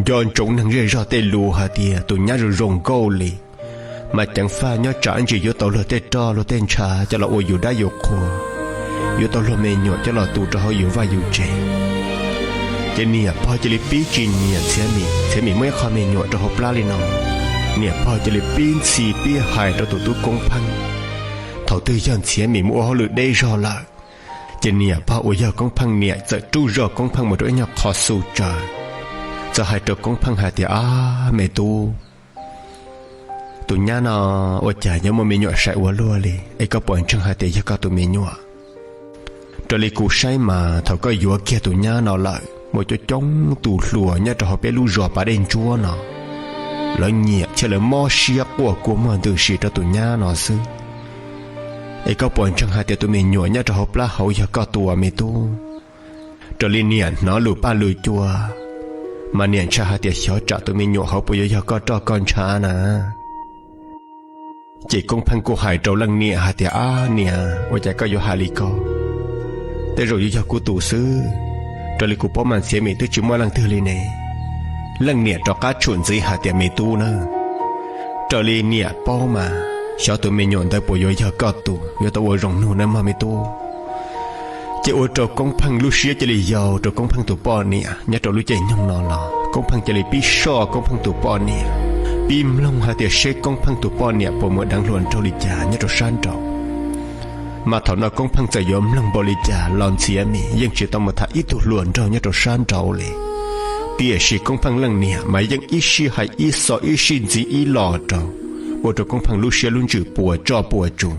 Nco ntsoov neeg zej zog tej lus hais tias tus nyab zoo zoo nkauj li, mas ceev faj nyob tsam ntsis yuav tau luag tej roj luag tej ntshav coj los ua yus dab yus qhua, yuav tau luag me nyuam coj los tu rau hauv yus vaj yus tsev. Ces niam pog cia li pib tsis nyiam Ntxhiav Mim, Ntxhiav Mim muaj ib qho me nyuam rau hauv plab li no. Niam pog cia li pib ntxhi pib hais rau tus tub Koob Pheej. Thaum twg yog Ntxhiav Mim mus ua hauj lwm deb zog lawm, ces niam pog uas yog Koob Pheej niam txawm rub zog Koob Pheej mus rau ib nyuag qhov xu tsawv, txawm hais rau Koob Pheej hais tias, Ab me tub, tus nyab no ua cas yuav muaj me nyuam sai ua luaj li, es koj puas ntseeg hais tias yog koj tus me nyuam? Raws li kuv saib mas thaum koj yuav kiag tus nyab no lawm, muaj coob coob tus hluas nyob rau hauv peb lub zos pas dej ntsuab no, lawv nyiam thiab lawv mob siab quaj kua muag ntws si rau tus nyab no xwb. Es koj puas ntseeg hais tias tus me nyuam nyob rau hauv plab hauv yog koj tus me tub? Raws li niam hnov lus paj lus cua, mas niam ntshai hais tias xyov tsam tus me nyuam hauv puas yuav yog koj roj koj ntshav na. Ces Koob Pheej kuj hais rau leej niam hais tias, Ab niam, ua cas koj yuav hais li ko? Tej zaum yuav yog kuv tus xwb. Raws li kuv paub mas Ntxhiav Mim twb tsis muaj leej twg li ne. Leej niam rov qab tshum ntxiv hais tias, Me tub na, raws li niam paub mas xyov tus me nyuam ntawd puas yuav yog koj tus, yuav tau ua zoo nug nawb mog me tub. Ces ua rau Koob Pheej lub siab cia li yau rau Koob Pheej tus poj niam nyob rau lub caij nyoog no los Koob Pheej cia li pib soj Koob Pheej tus poj niam, pib mloog hais tias seb Koob Pheej tus poj niam puas mus deev hluas nraug li cas nyob rau sab nraud. Mas thaum no Koob Pheej txawm yuav mloog npaum li cas los Ntxhiav Mim yeej tsis tau mus tham ib tug hluas nraug nyob rau sab nraud li. Tiam sis Koob Pheej leej niam mas yeej ib sij hais ib xo ib sij ntxiv ib los rau, ua rau Koob Pheej lub siab lub ntsws puas tso puas tsu.